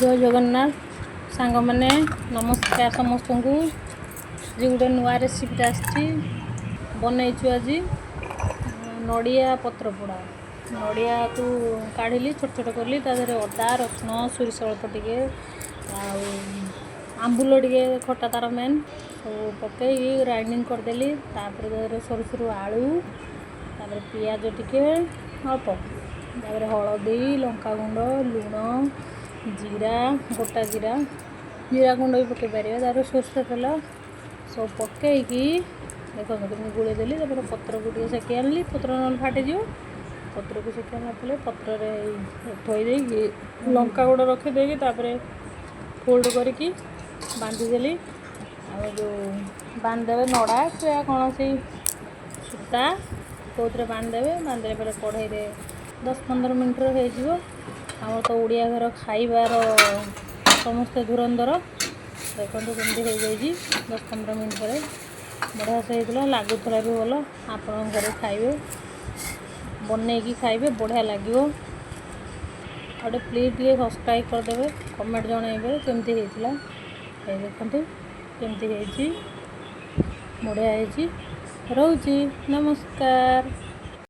ଜୟ ଜଗନ୍ନାଥ ସାଙ୍ଗମାନେ, ନମସ୍କାର ସମସ୍ତଙ୍କୁ। ଆଜି ଗୋଟେ ନୂଆ ରେସିପିଟା ଆସିଛି, ବନେଇଛୁ ଆଜି ନଡ଼ିଆ ପତ୍ର ପୋଡ଼ା। ନଡ଼ିଆକୁ କାଢ଼ିଲି, ଛୋଟ ଛୋଟ କଲି, ତା ଦେହରେ ଅଦା, ରସୁଣ, ସୋରିଷ ଅଳ୍ପ ଟିକେ ଆଉ ଆମ୍ବୁଲ ଟିକେ, ଖଟା ତାର ମେନ୍, ସବୁ ପକେଇକି ଗ୍ରାଇଣ୍ଡିଙ୍ଗ କରିଦେଲି। ତାପରେ ତା ଦେହରେ ସରୁ ସରୁ ଆଳୁ, ତାପରେ ପିଆଜ ଟିକେ ଅଳ୍ପ, ତାପରେ ହଳଦୀ, ଲଙ୍କାଗୁଣ୍ଡ, ଲୁଣ, ଜିରା, ଗୋଟା ଜିରା, ଜିରା ଗୁଣ୍ଡ ବି ପକାଇ ପାରିବେ। ତାପରେ ସୋରିଷ ତେଲ ସବୁ ପକେଇକି ଦେଖନ୍ତୁ କେମିତି ଗୋଳେଇ ଦେଲି। ତାପରେ ପତ୍ରକୁ ଟିକେ ସେକି ଆଣିଲି, ପତ୍ର ନହେଲେ ଫାଟିଯିବ। ପତ୍ରକୁ ସେକି ଆଣିଲା ପରେ ପତ୍ରରେ ଥୋଇ ଦେଇକି ଲଙ୍କା ଗୁଣ୍ଡ ରଖିଦେଇକି ତାପରେ ଫୋଲ୍ଡ କରିକି ବାନ୍ଧିଦେଲି। ଆଉ ଯେଉଁ ବାନ୍ଧିଦେବେ ନଡ଼ା କି କୌଣସି ସୂତା କେଉଁଥିରେ ବାନ୍ଧିଦେବେ। ବାନ୍ଧିଦେଲା ପରେ କଢ଼େଇରେ 10-15 ମିନିଟ୍ରେ ହେଇଯିବ। ଆମର ତ ଓଡ଼ିଆ ଘର ଖାଇବାର ସମସ୍ତେ ଧୁରନ୍ଧର। ଦେଖନ୍ତୁ କେମିତି ହେଇଯାଇଛି। 10-15 ମିନିଟ୍ ପରେ ବଢ଼ିଆ ସେ ହେଇଥିଲା, ଲାଗୁଥିଲା ବି ଭଲ। ଆପଣଙ୍କ ଘରେ ଖାଇବେ, ବନେଇକି ଖାଇବେ, ବଢ଼ିଆ ଲାଗିବ। ଆଉ ଗୋଟେ ପ୍ଲିଜ୍ ଟିକେ ସବସ୍କ୍ରାଇବ୍ କରିଦେବେ, କମେଣ୍ଟ ଜଣାଇବେ କେମିତି ହେଇଥିଲା। ଏଇ ଦେଖନ୍ତୁ କେମିତି ହେଇଛି, ବଢ଼ିଆ ହେଇଛି। ରହୁଛି, ନମସ୍କାର।